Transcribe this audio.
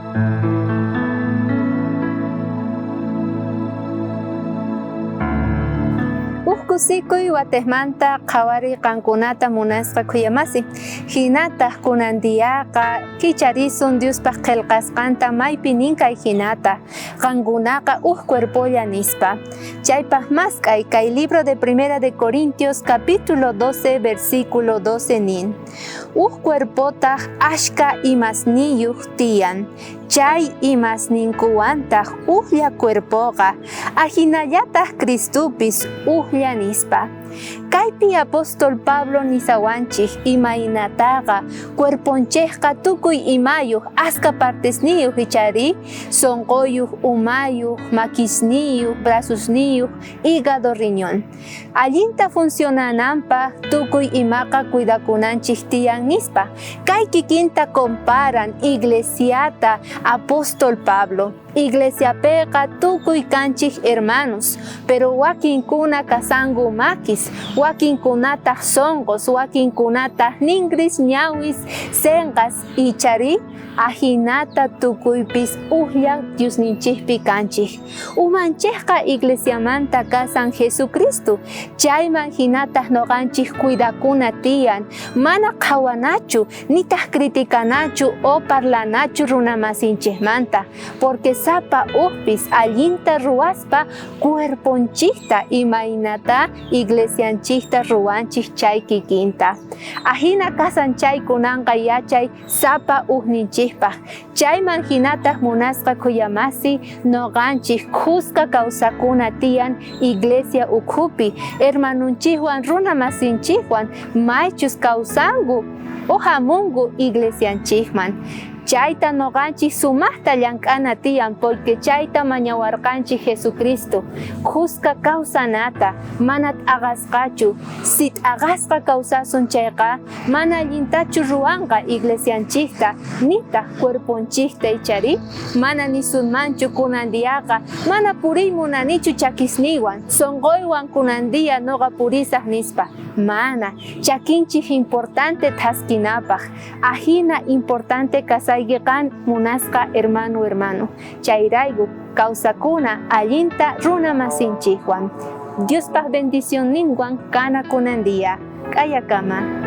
Uj kusikuy watejmanta qhawariy qankunata munasqa khuyamasi. Jinataj kunan diaqa kicharisun Diospaj qhelqasqanta maypi nin kay jinata, Qankunaqa uj cuerpolla nispa. Chaypaj mask'ay kay libro de Primera de Corintios capítulo 12 versículo 12 nin, Uj cuerpotaj ashkha imasniyoj tiyan, chay imasninkuwantaj ujlla cuerpoqa, ajinallataj Cristopis ujlla nispa. Kaypi apóstol Pablo nisawanchej imaynataqa cuerponchejqa tukuy imayoj askha partesniyoj icharí, sonqoyoj, umayoj, makisniyoj, brazosniyoj, hígado, riñón. Allinta funcionananpaj tukuy imaqa cuidakunanchej tiyan nispa. Kay kikinta comparan iglesiata apóstol Pablo. Iglesiapeqa tukuy kanchej hermanos, pero wakinkuna kasanku makis, wakinkunataj sonqos, wakinkunataj ningris, ñawis, senqas, icharí? Ajinata tukuypis ujlla Diosninchejpi kanchej. Umanchejqa iglesiamanta kasan Jesucristo, chayman jinataj noqanchej cuidakuna tiyan, mana qhawanachu, nitaj criticanachu o parlanachu runamasinchejmanta, porque sapa ujpis allinta ruwaspa cuerponchejta imaynatá iglesianchejta ruwanchej chay kikinta. Ajina kasan chay kunanqa yachay sapa ujninchejpaj. Chayman jinataj munasqa khuyamasi noqanchej khuska kawsakuna tiyan iglesia ukhupi, hermanonchejwan runamasinchejwan maychus kawsanku o jamunku iglesianchejman. Chayta noqanchej sumajta llank'ana tiyan porque chayta mañawarqanchej Jesucristo, khuska kawsanata, mana t'aqasqachu. Si t'aqasqa kawsasun chayqa, mana allintachu ruwanqa iglesianchejta nitaj cuerponchejta icharí? Mana nisunmanchu kunan diaqa mana puriy munanichu chakisniywan, sonqoywan kunan día noqa purisaj nispa. Mana, chakinchej importante thaskinapaj. Ajina importante kasayki qan munasqa hermano hermano. Chayrayku kawsakuna allinta runa masinchejwan. Diospaj bendicionninwan kana kunan día. K'ayakama.